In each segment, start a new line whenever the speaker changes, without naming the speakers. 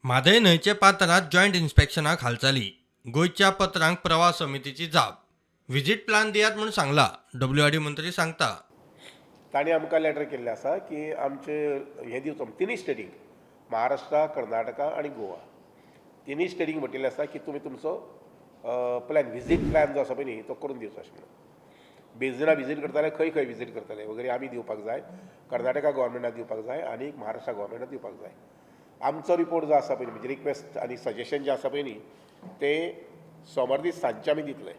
म्हादय न्हंयचे पात्रांत जॉयंट इन्स्पेक्शनाक हालचाली. गोंयच्या पत्रांक प्रवाह समितीची जाप. व्हिजीट प्लान दियात म्हूण सांगला, डब्ल्यूआरडी मंत्री सांगता.
तांणी आमकां लेटर केल्लें आसा की आमचे हें दिवचो तिनूय स्टेटींक, महाराष्ट्रा, कर्नाटका आनी गोवा, तिनूय स्टेटींक म्हटिल्लें आसा की तुमी तुमचो प्लॅन, विजीट प्लॅन जो आसा पळय न्ही, तो करून दिवचो अशें म्हणून. बेजिना विजीट करताले, खंय खंय विजीट करतले वगैरे आमी दिवपाक जाय, कर्नाटका गोवोरमेंटाक दिवपाक जाय आनी महाराष्ट्रा गोवोरमेंटाक दिवपाक जाय. आमचो रिपोर्ट जो आसा पळय न्ही, म्हणजे रिक्वेस्ट आनी सजेशन जें आसा पळय न्ही, ते सोमार दीस सांजचे आमी दितले.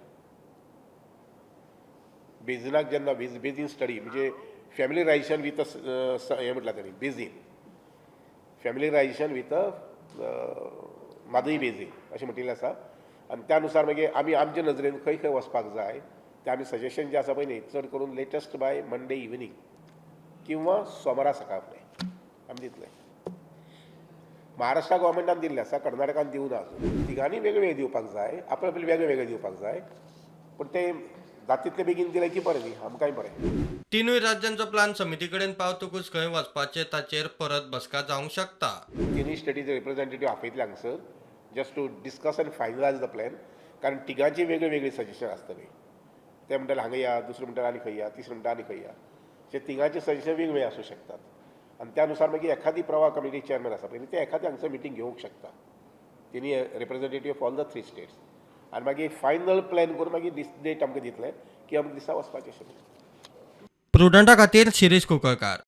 बेजिनाक जेन्ना बेजीन स्टडी, म्हणजे फॅमिलियरायझेशन विथ हें म्हटलां तांणी, basin, familiarisation with Mhadei basin अशें म्हटिल्लें आसा. आनी त्या नुसार मागीर आमी आमचे नजरेन खंय खंय वचपाक जाय तें आमी सजेशन जें आसा पळय न्ही, चड करून लेटस्ट बाय मंडे इवनींग किंवा सोमारा सकाळ फुडें आमी दितले. महाराष्ट्रा गोवोरमेंटान दिल्लें आसा, कर्नाटकान दिवना अजून. तिगांनी वेगळे वेगळे दिवपाक जाय, आपले आपले वेगळे वेगळे दिवपाक जाय, पूण ते जाता तितले बेगीन दिले की बरें न्ही, आमकांय बरें.
तिनूय राज्यांचो प्लान समिती कडेन पावतकूच खंय वचपाचें ताचेर परत बसका जावंक शकता.
तिनूय स्टेटीचे रिप्रेझेंटेटीव आपयतले हांगसर just to discuss and finalise the plan, कारण तिगांची वेगळी वेगळी सजेशन आसतली. ते म्हणटाले हांगा या, दुसरे म्हणटाले आनी खंय या, तिसरे म्हणटा आनी खंय या. अशे तिगांचे सजेशन वेगवेगळे आसूं शकतात आनी त्या नुसार मागीर एखादी प्रवाह कमिटी चेअरमॅन आसा पळय, ते एखादी हांगसर मिटींग घेवंक शकता, तिनूय representative of all the three states, आनी मागीर फायनल प्लॅन करून मागीर दीस डेट आमकां दितले की अमक दिसा वचपाचें अशें.
प्रुडंटा खातीर शिरीष कुंकळकार.